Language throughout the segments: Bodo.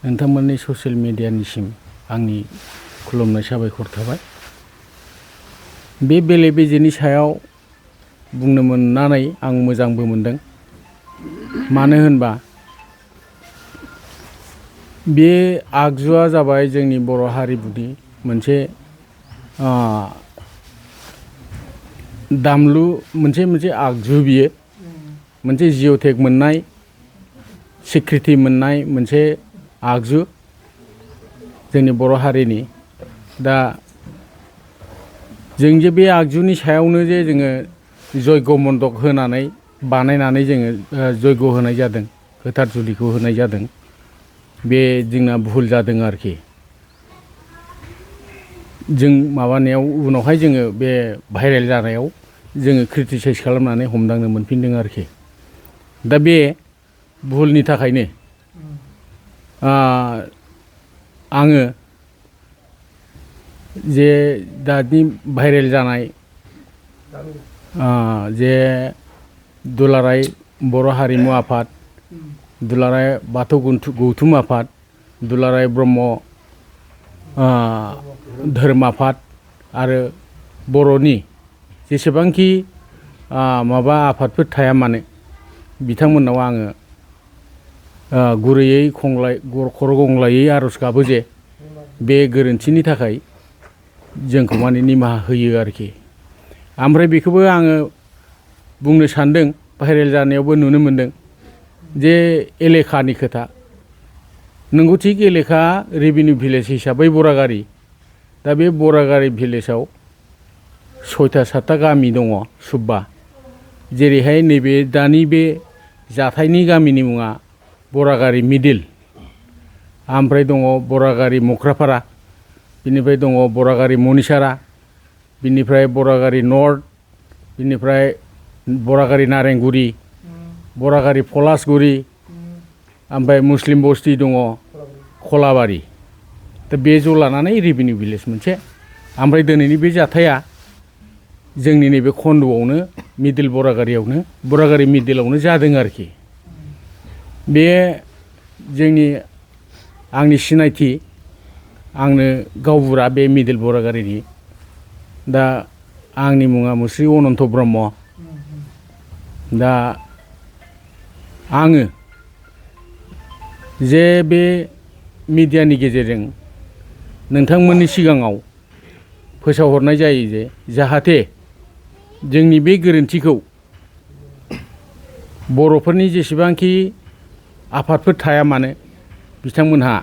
नोंथांमोननि ससियेल मिडियानिसिम आंनि खुलुमनाय साबायखर थाबाय। बे बेले बेजेनि सायाव बुंनो मोननानै आं मोजांबो मोनदों। मानो होनबा बे आगजुआ जाबाय जोंनि बर' हारिमुनि मोनसे दामलु मोनसे आगजु बियो मोनसे जिअ'टेक मोननाय सिक्रिटि मोननाय मोनसे आगजु जोंनि बर' हारिनि। दा जों जे बे आगजुनि सायावनो जे जोङो जयग मन्दक होनानै बानायनानै जोङो जयग होनाय जादों, गोथार जुलिखौ होनाय जादों, बे जोंना भुल जादों आरोखि। जों माबानायाव उनावहाय जोङो बे भाइरेल जानायाव जोङो क्रिटिसाइज खालामनानै हमदांनो मोनफिनदों आरोखि। दा बे भुलनि थाखायनो आङो जे दानि भाइरेल जानाय जे दुलाराय बर' हारिमु आफाद, दुलाराय बाथौ गौथुम आफाद, दुलाराय ब्रह्म धोरोम आफाद आरो बर'नि जेसेबांखि माबा आफादफोर थाया मानो बिथांमोननाव आङो गुरैयै खर' गंग्लायै आर'ज गाबो जे बे गोरोन्थिनि थाखाय जोंखौ माने निमाहा होयो आरोखि। ओमफ्राय बेखौबो आङो बुंनो सानदों, भाइरेल जानायावबो नुनो मोनदों जे एलेखानि खोथा। नंगौ थिग एलेखा रेभिनिउ भिलेज हिसाबै बरागारि। दा बे बरागारि भिलेजाव 6टा 7टा गामि दङ सुब्बा। जेरैहाय नैबे दानि बे जाथायनि गामिनि मुङा बरागारि मिडिल, ओमफ्राय दङ बरागारि मख्रापारा, बिनिफ्राय दङ बरागारि मनिसारा, बिनिफ्राय बरागारि नर्थ, बिनिफ्राय बरागारि नारेंगुरि, बरागारि पलासगुरि, ओमफ्राय मुस्लिम बस्ति दङ खलाबारि। दा बे ज' लानानै रेभिनिउ भिलेज मोनसे। ओमफ्राय दिनैनि बे जाथाया जोंनि नैबे खन्द'आवनो मिडिल बरागारि मिडिलावनो जादों आरोखि। बे जोंनि आंनि सिनायथि, आंनो गावबुरा बे मिडिल बरागारिनि। दा आंनि मुङा मुस्रि अनन्त ब्रह्म। दा आङो जे बे मिडियानि गेजेरजों नोंथांमोननि सिगाङाव फोसावहरनाय जायो जे जाहाथे जोंनि बे गोरोन्थिखौ बर'फोरनि जेसेबांखि आफादफोर थाया मानो बिथांमोनहा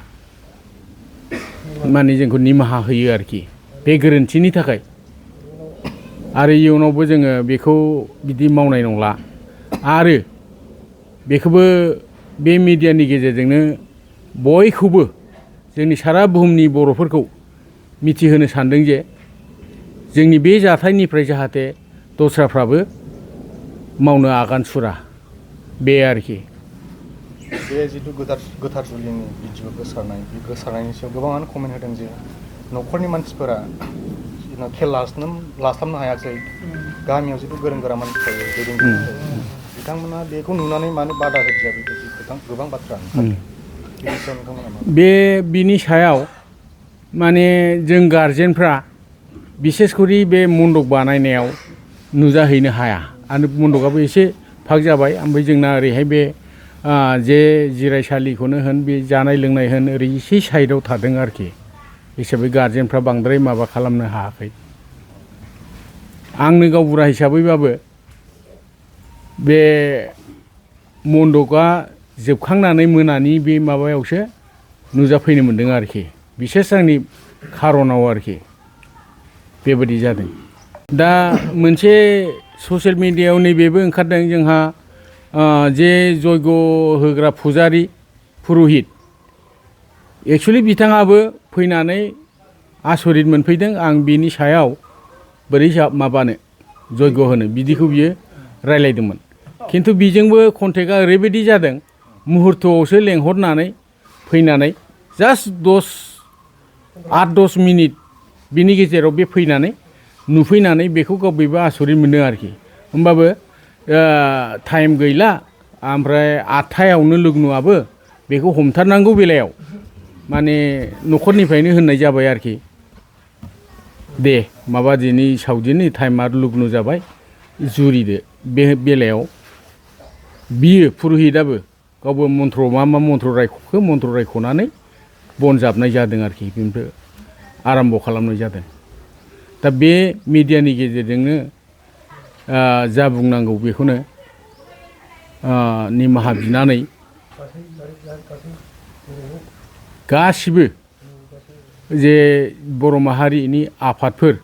माने जोंखौ निमाहा होयो आरोखि बे गोरोन्थिनि थाखाय। आरो इयुनावबो जोङो बेखौ बिदि मावनाय नंला। आरो बेखौबो बे मिडियानि गेजेरजोंनो बयखौबो जोंनि सारा बुहुमनि बर'फोरखौ मिथिहोनो सानदों जे जोंनि बे जाथायनिफ्राय जाहाथे दस्राफ्राबो मावनो आगान सुरा, बे आरोखि। बे जिथु गोथार जुलिनि भिडिअ गोसारनाय, बे गोसारनायनि सायाव गोबाङानो कमेन्ट होदों जे न'खरनि मानसिफोरा खेल लास्लाबनो हायाखै। गामियाव जिथु गोरों गोरा मानसि थायो, दैदेनगिरि थायो, बिथांमोना बेखौ नुनानै मानो बादा होदिया, बेबायदि गोबां बाथ्रा बिनि सायाव माने जों गारजेनफ्रा बिसेसकरि बे मन्दप बानायनायाव नुजाहैनो हाया। आरो मन्दपआबो एसे फाग जाबाय। ओमफ्राय जोंना ओरैहाय बे जे जिरायसालिखौनो होन, बे जानाय लोंनाय होन, ओरै एसे साइडआव थादों आरोखि। हिसाबै गारजेनफ्रा बांद्राय माबा खालामनो हायाखै। आंनो गावबुरा हिसाबैबाबो बे मन्दपआ जोबखांनानै मोनानि बे माबायावसो नुजाफैनो मोनदों आरोखि। बिसेस आंनि खार'नाव आरोखि बेबायदि जादों। दा मोनसे ससियेल मिडियायाव नैबेबो ओंखारदों जोंहा जे जयग होग्रा फुजारि पुर'हित, एक्सुवेलि बिथाङाबो फैनानै आसरित मोनफैदों। आं बिनि सायाव बोरै माबानो जयग होनो बिदिखौ बियो रायलायदोंमोन। खिन्थु बिजोंबो कन्टेक्टआ ओरैबायदि जादों, मुहुर्तआवसो लेंहरनानै फैनानै जास्ट 8-10 मिनिट बिनि गेजेराव बे फैनानै नुफैनानै बेखौ गावबो आसरित मोनदों आरोखि। होमबाबो टाइम गैला, ओमफ्राय 8टायावनो लग्नआबो बेखौ हमथारनांगौ बेलायाव माने न'खरनिफ्रायनो होननाय जाबाय आरोखि दे माबा दिनै सावदिनि टाइमा लुग्नु जाबाय जुरिदो बे बेलायाव बियो पुरहिताबो गावबो मन्त्र मा मन्त्र रायख'खो मन्त्र रायख'नानै बन जाबनाय जादों आरोखि बेनिफ्राय आराम्भ' खालामनाय जादों दा बे मिडियानि गेजेरजोंनो जा बुंनांगौ बेखौनो निमाहा बिनानै गासिबो जे बर' माहारिनि आफादफोर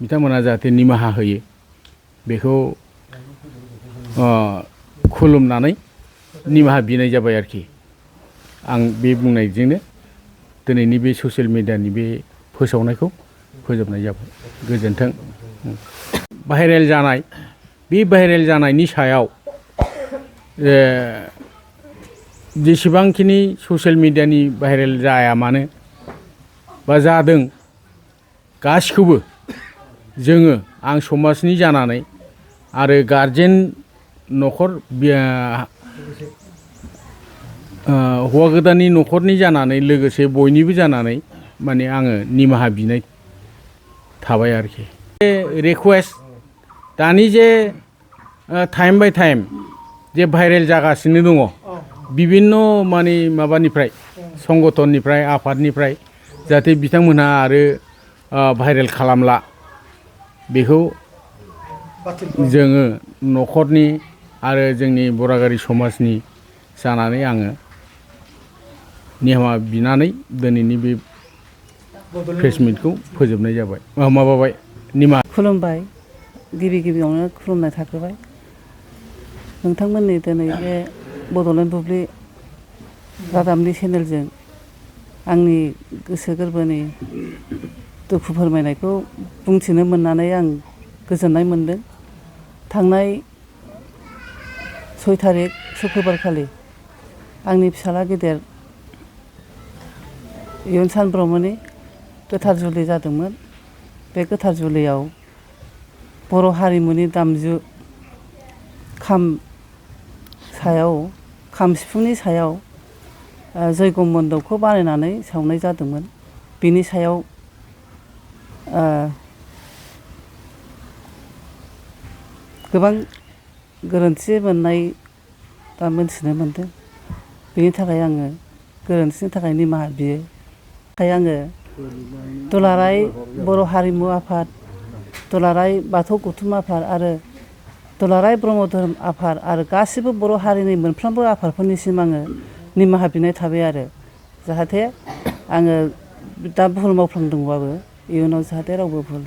बिथांमोना जाहाथे निमाहा होयो बेखौ खुलुमनानै निमाहा बिनाय जाबाय आरोखि आं बे बुंनायजोंनो दिनैनि बे ससियेल मिडियानि बे फोसावनायखौ फोजोबनाय जाबाय गोजोन्थों भाइरेल जानाय बे भाइरेल जानायनि सायाव जेसेबांखिनि ससियेल मिडियानि भाइरेल जाया मानो बा जादों गासिखौबो जोङो आं समाजनि जानानै आरो गारजेन न'खर हौवा गोदाननि न'खरनि जानानै लोगोसे बयनिबो जानानै माने आङो निमाहा बिनाय थाबाय आरोखि रिकुवेस्ट दानि जे टाइम बाय टाइम जे भाइरेल जागासिनो दङ बिभिन्न माने माबानिफ्राय संगठननिफ्राय आफादनिफ्राय जाहाथे बिथांमोनहा आरो भाइरेल खालामला बेखौ जोङो न'खरनि आरो जोंनि बरागारि समाजनि जानानै आङो निमाहा बिनानै दिनैनि बे प्रेस मिटखौ फोजोबनाय जाबाय माबाबाय निमाहा खुलुमबाय गिबि गिबियावनो खुलुमनाय थाग्रोबाय नोंथांमोननि दिनै बे बड'लेण्ड बुब्लि रादाबनि चेनेलजों आंनि गोसो गोरबोनि दुखु फोरमायनायखौ बुंथिनो मोननानै आं गोजोननाय मोनदों थांनाय 6 थारिख सुक्रुबारखालि आंनि फिसाला गेदेर इयुनसान ब्रह्मनि गोथार जुलि जादोंमोन बे गोथार जुलियाव बर' हारिमुनि दामजु खाम सिफुंनि सायाव जयग' मन्दपखौ बानायनानै सावनाय जादोंमोन बिनि सायाव गोबां गोरोन्थि मोननाय दा मोनथिनो मोनदों बेनि थाखाय आङो गोरोन्थिनि थाखाय निमाहा बियो आङो दुलाराय बर' हारिमु आफाद दुलाराय बाथौ गौथुम आफाद आरो दुलाराय ब्रह्म धोरोम आफाद आरो गासिबो बर' हारिनि मोनफ्रोमबो आफादफोरनिसिम आङो निमाहा बिनाय थाबाय आरो जाहाथे आङो दा भुल मावफ्लांदोंबाबो इयुनाव जाहाथे रावबो भुल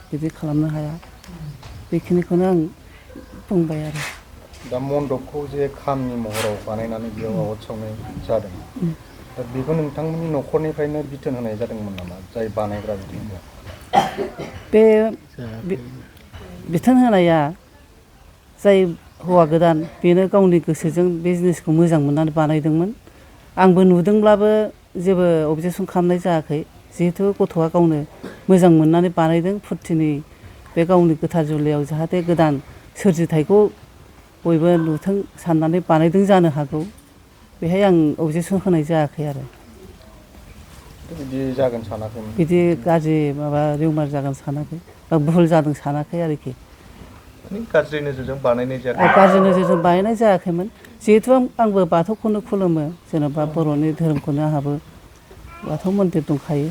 बिदि खालामनो हाया बेखिनिखौनो आं बुंबाय आरो दा मन्दपखौ जे खामनि महराव बानायनानै बेयाव आवाज सावनाय जादों दा बेखौ नोंथांमोननि न'खरनिफ्रायनो बिथोन होनाय जादोंमोन नामा जाय बानायग्रा बिथांमोना बे बिथोन होनाया जाय हौवा गोदान बेनो गावनि गोसोजों बे जिनिसखौ मोजां मोननानै बानायदोंमोन आंबो नुदोंब्लाबो जेबो अबजेक्सन खालामनाय जायाखै जिहेथु गथ'आ गावनो मोजां मोननानै बानायदों फुरथिनि बे गावनि गोथार जुलियाव जाहाथे गोदान सोरजिथायखौ बयबो नुथों साननानै बानायदों जानो हागौ बेहाय आं अबजेक्सन होनाय जायाखै आरो बिदि जागोन सानाखैमोन बिदि गाज्रि माबा रिउमार जागोन सानाखै बा भुल जादों सानाखै आरोखि गाज्रि नोजोरजों बानायनाय जायाखै गाज्रि नोजोरजों बानायनाय जायाखैमोन जिहेथु आंबो बाथौखौनो खुलुमो जेनेबा बर'नि धोरोमखौनो आंहाबो बाथौ मन्दिर दंखायो